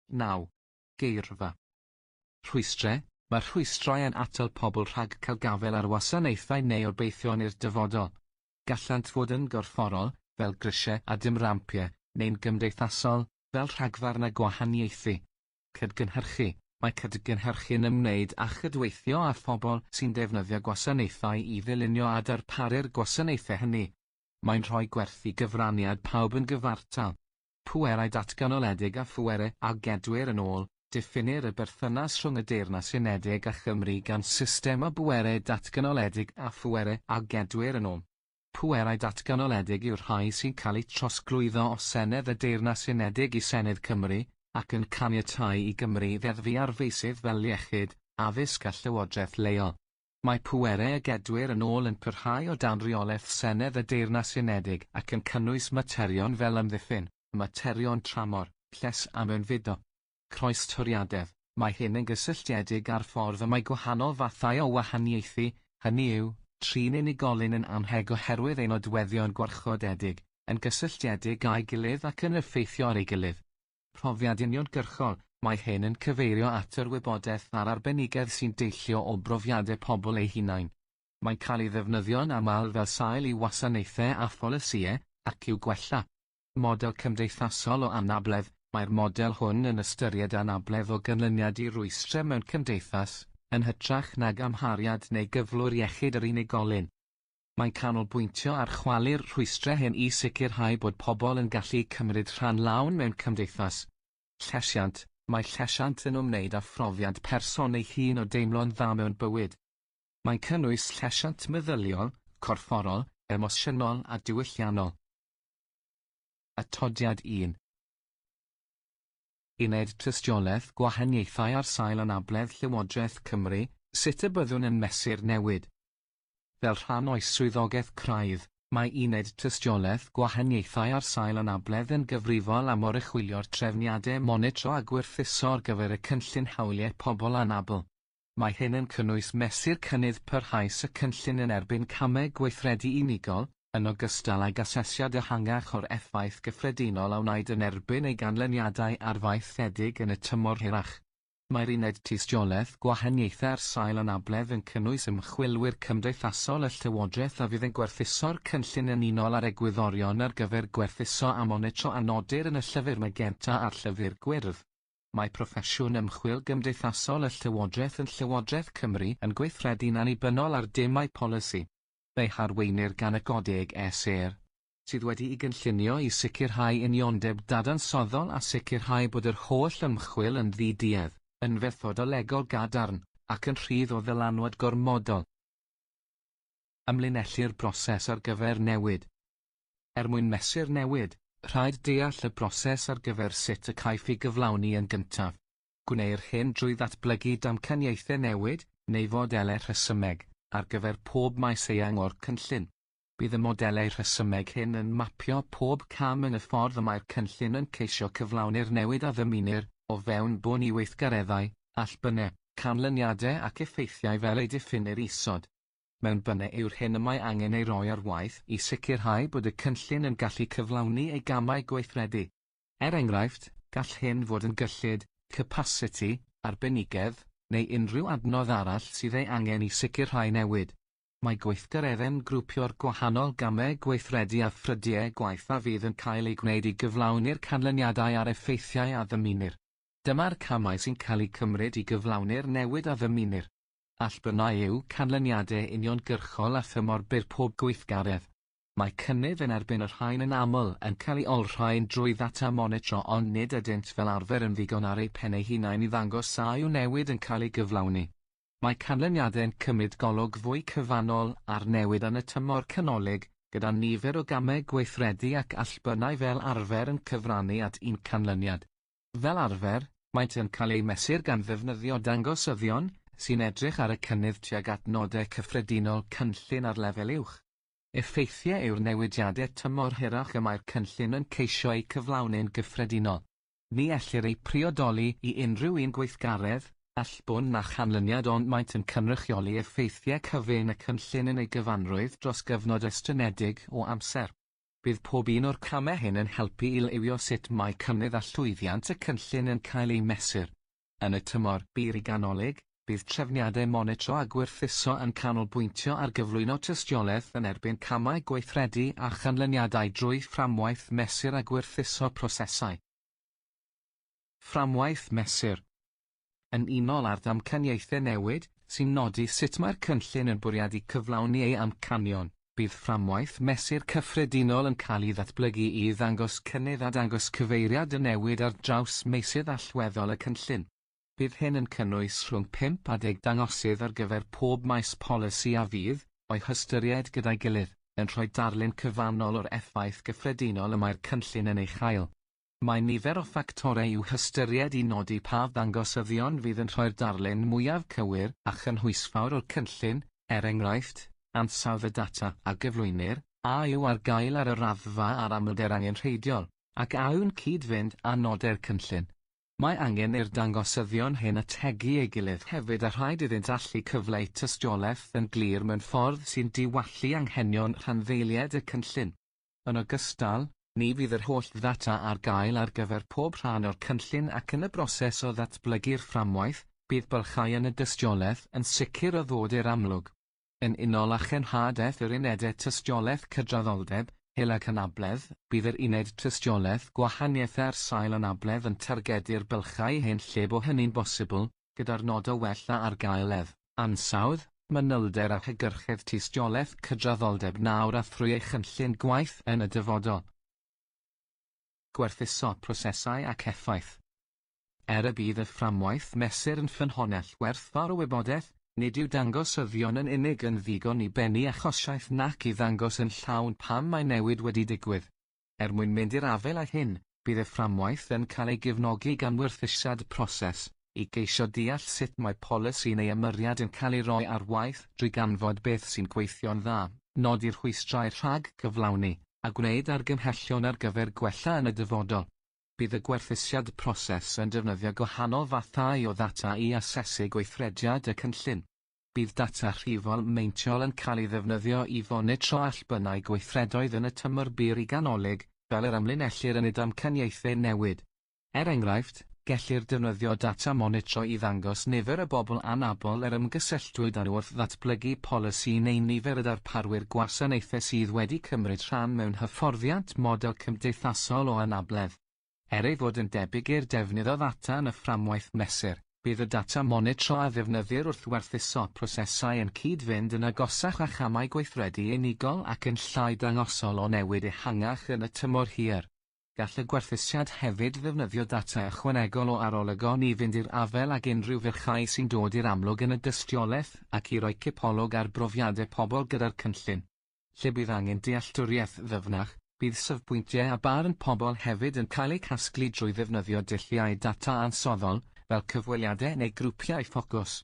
9. Geirfa. Rhwystrau, Mae rhwystrau yn atal pobl rhag cael gafael ar wasanaethau neu obeithion i'r dyfodol. Gallant fod yn gorfforol, fel grisiau a dim rampiau, neu'n gymdeithasol, fel rhagfarn a gwahaniaethu. Cydgynhyrchu, Mae cydgynhyrchu'n ymwneud â chydweithio â phobl sy'n defnyddio gwasanaethau i ddylunio a darparu'r gwasanaethau hynny. Mae'n rhoi gwerth i gyfraniad pawb yn gyfartal. Pwerau datganoledig a phwerau a gedwir yn ôl, diffinnir y berthynas rhwng y Deyrnas Unedig a Chymru gan system o bwerau datganoledig a phwerau a gedwir yn ôl. Pwerau datganoledig yw'r rhai sy'n cael eu trosglwyddo o Senedd y Deyrnas Unedig i Senedd Cymru, ac yn caniatáu i Gymru ddeddfu ar feysydd fel iechyd, addysg a llywodraeth leol. Mae pwerau a gedwir yn ôl yn parhau o dan reolaeth Senedd y Deyrnas Unedig ac yn cynnwys materion fel amddiffyn, materion tramor, lles a mewnfudo. Croestoriadedd, mae hyn yn gysylltiedig â'r ffordd y mae gwahanol fathau o wahaniaethu, hynny yw, trin unigolyn yn annheg oherwydd ei nodweddion gwarchodedig, yn gysylltiedig â'i gilydd ac yn effeithio ar ei gilydd. Profiad uniongyrchol, mae hyn yn cyfeirio at yr wybodaeth a'r arbenigedd sy'n deillio o brofiadau pobl eu hunain. Mae'n cael ei ddefnyddio'n aml fel sail i wasanaethau a pholisïau, ac i'w gwella. Model cymdeithasol o anabledd, Mae'r model hwn yn ystyried anabledd o ganlyniad i rwystrau mewn cymdeithas, yn hytrach nag amhariad neu gyflwr iechyd yr unigolyn. Mae'n canolbwyntio ar chwalu'r rhwystrau hyn i sicrhau bod pobl yn gallu cymryd rhan lawn mewn cymdeithas. Llesiant, Mae llesiant yn ymwneud â phrofiad person ei hun o deimlo'n dda mewn bywyd. Mae'n cynnwys llesiant meddyliol, corfforol, emosiynol a diwylliannol. Atodiad 1. Uned Tystiolaeth Gwahaniaethau ar sail Anabledd Llywodraeth Cymru, Sut y byddwn yn mesur newid? Fel rhan o'i swyddogaeth craidd, mae Uned Tystiolaeth Gwahaniaethau ar sail Anabledd yn gyfrifol am oruchwylio'r trefniadau monitro a gwerthuso ar gyfer y Cynllun Hawliau Pobl Anabl. Mae hyn yn cynnwys mesur cynnydd parhaus y cynllun yn erbyn camau gweithredu unigol, yn ogystal ag asesiad ehangach o'r effaith gyffredinol a wnaed yn erbyn ei ganlyniadau arfaethedig yn y tymor hirach. Mae'r Uned Tystiolaeth Gwahaniaethau ar sail Anabledd yn cynnwys ymchwilwyr cymdeithasol y llywodraeth a fydd yn gwerthuso'r cynllun yn unol â'r egwyddorion ar gyfer gwerthuso a monitro a nodir yn y Llyfr Magenta a'r Llyfr Gwyrdd. Mae proffesiwn ymchwil gymdeithasol y llywodraeth yn Llywodraeth Cymru yn gweithredu'n annibynnol ar dimau polisi. Fe'i harweinir gan y Godeg SR, sydd wedi'i gynllunio i sicrhau uniondeb dadansoddol a sicrhau bod yr holl ymchwil yn ddi-duedd, yn fethodolegol gadarn, ac yn rhydd o ddylanwad gormodol. Amlinellu'r broses ar gyfer newid. Er mwyn mesur newid, rhaid deall y broses ar gyfer sut y caiff ei gyflawni yn gyntaf. Gwneir hyn drwy ddatblygu damcaniaethau newid, neu fodelau rhesymeg, ar gyfer pob maes eang o'r cynllun. Bydd y modelau rhesymeg hyn yn mapio pob cam yn y ffordd y mae'r cynllun yn ceisio cyflawni'r newid a ddymunir, o fewn bwn i weithgareddau, allbynnau, canlyniadau ac effeithiau fel eu diffinnir isod. Mewnbynnau yw'r hyn y mae angen ei roi ar waith i sicrhau bod y cynllun yn gallu cyflawni ei gamau gweithredu. Er enghraifft, gall hyn fod yn gyllid, capasiti, arbenigedd, neu unrhyw adnodd arall sydd ei angen i sicrhau newid. Mae gweithgareddau'n grwpio'r gwahanol gamau gweithredu a ffrydiau gwaith a fydd yn cael eu gwneud i gyflawni'r canlyniadau a'r effeithiau a ddymunir. Dyma'r camau sy'n cael eu cymryd i gyflawni'r newid a ddymunir. Allbynnau yw canlyniadau uniongyrchol a thymor byr pob gweithgaredd. Mae cynnydd yn erbyn y rhain yn aml yn cael ei olrhain drwy ddata monitro ond nid ydynt fel arfer yn ddigon ar eu pen eu hunain i ddangos a yw newid yn cael ei gyflawni. Mae canlyniadau'n cymryd golwg fwy cyfannol ar newid yn y tymor canolig, gyda nifer o gamau gweithredu ac allbynnau fel arfer yn cyfrannu at un canlyniad. Fel arfer, maent yn cael eu mesur gan ddefnyddio dangosyddion, sy'n edrych ar y cynnydd tuag at nodau cyffredinol cynllun ar lefel uwch. Effeithiau yw'r newidiadau tymor hirach y mae'r cynllun yn ceisio eu cyflawni'n gyffredinol. Ni ellir eu priodoli i unrhyw un gweithgaredd, allbwn na chanlyniad ond maent yn cynrychioli effeithiau cyfun y cynllun yn ei gyfanrwydd dros gyfnod estynedig o amser. Bydd pob un o'r camau hyn yn helpu i lywio sut mae cynnydd a llwyddiant y cynllun yn cael eu mesur. Yn y tymor byr i ganolig, bydd trefniadau monitro a gwerthuso yn canolbwyntio ar gyflwyno tystiolaeth yn erbyn camau gweithredu a chanlyniadau drwy fframwaith mesur a gwerthuso prosesau. Fframwaith mesur. Yn unol â'r damcaniaethau newid, sy'n nodi sut mae'r cynllun yn bwriadu cyflawni ei amcanion, bydd fframwaith mesur cyffredinol yn cael ei ddatblygu i ddangos cynnydd a dangos cyfeiriad y newid ar draws meysydd allweddol y cynllun. Bydd hyn yn cynnwys rhwng 5 a 10 dangosydd ar gyfer pob maes polisi a fydd, o'u hystyried gyda'i gilydd, yn rhoi darlun cyfannol o'r effaith gyffredinol y mae'r cynllun yn ei chael. Mae nifer o ffactorau i'w hystyried i nodi pa ddangosyddion fydd yn rhoi'r darlun mwyaf cywir a chynhwysfawr o'r cynllun, er enghraifft, ansawdd y data a gyflwynir, a yw ar gael ar y raddfa a'r amlder angenrheidiol, ac a yw'n cyd-fynd â nodau'r cynllun. Mae angen i'r dangosyddion hyn ategu ei gilydd hefyd a rhaid iddynt allu cyfleu tystiolaeth yn glir mewn ffordd sy'n diwallu anghenion rhanddeiliaid y cynllun. Yn ogystal, ni fydd yr holl ddata ar gael ar gyfer pob rhan o'r cynllun ac yn y broses o ddatblygu'r fframwaith, bydd bylchau yn y dystiolaeth yn sicr o ddod i'r amlwg. Yn unol â chenhadaeth yr Unedau Tystiolaeth Cydraddoldeb, Hil ac Anabledd, bydd yr Uned Tystiolaeth Gwahaniaethau ar sail Anabledd yn targedu'r bylchau hyn lle bo hynny'n bosibl, gyda'r nod o wella argaeledd, ansawdd, manylder a hygyrchedd tystiolaeth cydraddoldeb nawr a thrwy ei chynllun gwaith yn y dyfodol. Gwerthuso prosesau ac effaith. Er y bydd y fframwaith mesur yn ffynhonnell werthfawr o wybodaeth, nid yw dangosyddion yn unig yn ddigon i bennu achosiaeth nac i ddangos yn llawn pam mae newid wedi digwydd. Er mwyn mynd i'r afael â hyn, bydd y fframwaith yn cael ei gefnogi gan werthusiad proses, i geisio deall sut mae polisi neu ymyriad yn cael ei roi ar waith drwy ganfod beth sy'n gweithio'n dda, nodi'r rhwystrau rhag cyflawni, a gwneud argymhellion ar gyfer gwella yn y dyfodol. Bydd y gwerthusiad proses yn defnyddio gwahanol fathau o ddata i asesu gweithrediad y cynllun. Bydd data rhifol meintiol yn cael ei ddefnyddio i fonitro allbynnau gweithredoedd yn y tymor byr i ganolig, fel yr amlinellir yn y damcaniaethau newid. Er enghraifft, gellir defnyddio data monitro i ddangos nifer y bobl anabl yr ymgysylltwyd â nhw wrth ddatblygu polisi neu nifer y darparwyr gwasanaethau sydd wedi cymryd rhan mewn hyfforddiant model cymdeithasol o anabledd. Er ei fod yn debyg i'r defnydd o ddata yn y fframwaith mesur, bydd y data monitro a ddefnyddir wrth werthuso prosesau yn cyd-fynd yn agosach â chamau gweithredu unigol ac yn llai dangosol o newid ehangach yn y tymor hir. Gall y gwerthusiad hefyd ddefnyddio data ychwanegol o arolygon i fynd i'r afael ag unrhyw fylchau sy'n dod i'r amlwg yn y dystiolaeth ac i roi cipolwg ar brofiadau pobl gyda'r cynllun. Lle bydd angen dealltwriaeth ddyfnach, bydd safbwyntiau a barn pobl hefyd yn cael eu casglu drwy ddefnyddio dulliau data ansoddol, fel cyfweliadau neu grwpiau ffocws.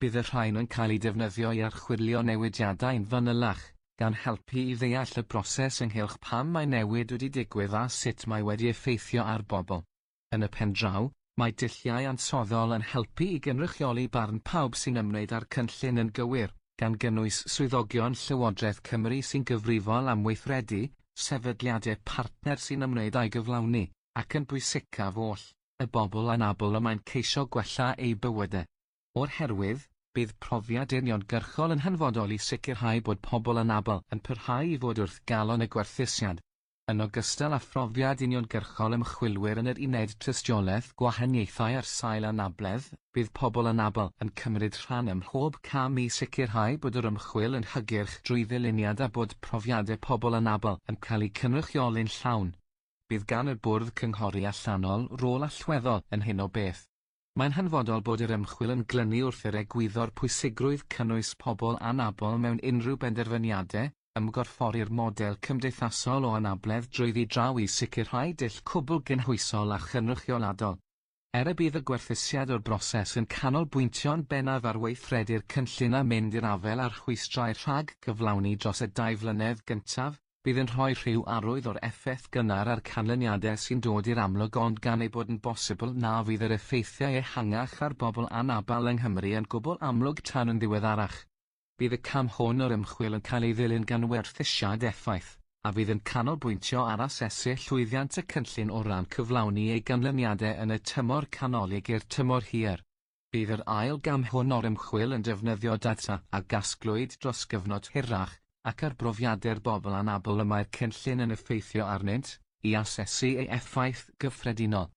Bydd y rhain yn cael eu defnyddio i archwilio newidiadau'n fanylach, gan helpu i ddeall y broses ynghylch pam mae newid wedi digwydd a sut mae wedi effeithio ar bobl. Yn y pen draw, mae dulliau ansoddol yn helpu i gynrychioli barn pawb sy'n ymwneud â'r cynllun yn gywir, gan gynnwys swyddogion Llywodraeth Cymru sy'n gyfrifol am weithredu, sefydliadau partner sy'n ymwneud â'i gyflawni, ac yn bwysicaf oll, y bobl anabl y mae'n ceisio gwella eu bywydau. O'r herwydd, bydd profiad uniongyrchol yn hanfodol i sicrhau bod pobl anabl yn parhau i fod wrth galon y gwerthusiad. Yn ogystal â phrofiad uniongyrchol ymchwilwyr yn yr Uned Tystiolaeth Gwahaniaethau ar sail Anabledd, bydd pobl anabl yn cymryd rhan ym mhob cam i sicrhau bod yr ymchwil yn hygyrch drwy ddyluniad a bod profiadau pobl anabl yn cael eu cynrychioli'n llawn. Bydd gan y Bwrdd Cynghori Allanol rôl allweddol yn hyn o beth. Mae'n hanfodol bod yr ymchwil yn glynu wrth yr egwyddor pwysigrwydd cynnwys pobl anabl mewn unrhyw benderfyniadau, ymgorffori'r model cymdeithasol o anabledd drwyddi draw i sicrhau dull cwbl gynhwysol a chynrychioladol. Er y bydd y gwerthusiad o'r broses yn canolbwyntio'n bennaf ar weithredu'r cynllun a mynd i'r afael â'r rhwystrau rhag cyflawni dros y dau flynedd gyntaf, bydd yn rhoi rhyw arwydd o'r effaith gynnar a'r canlyniadau sy'n dod i'r amlwg ond gan ei bod yn bosibl na fydd yr effeithiau ehangach ar bobl anabl yng Nghymru yn gwbl amlwg tan yn ddiweddarach. Bydd y cam hwn o'r ymchwil yn cael ei ddilyn gan werthusiad effaith, a fydd yn canolbwyntio ar asesu llwyddiant y cynllun o ran cyflawni ei ganlyniadau yn y tymor canolig i'r tymor hir. Bydd yr ail gam hwn o'r ymchwil yn defnyddio data a gasglwyd dros gyfnod hirach, ac ar brofiadau'r bobl anabl y mae'r cynllun yn effeithio arnynt, i asesu ei effaith gyffredinol.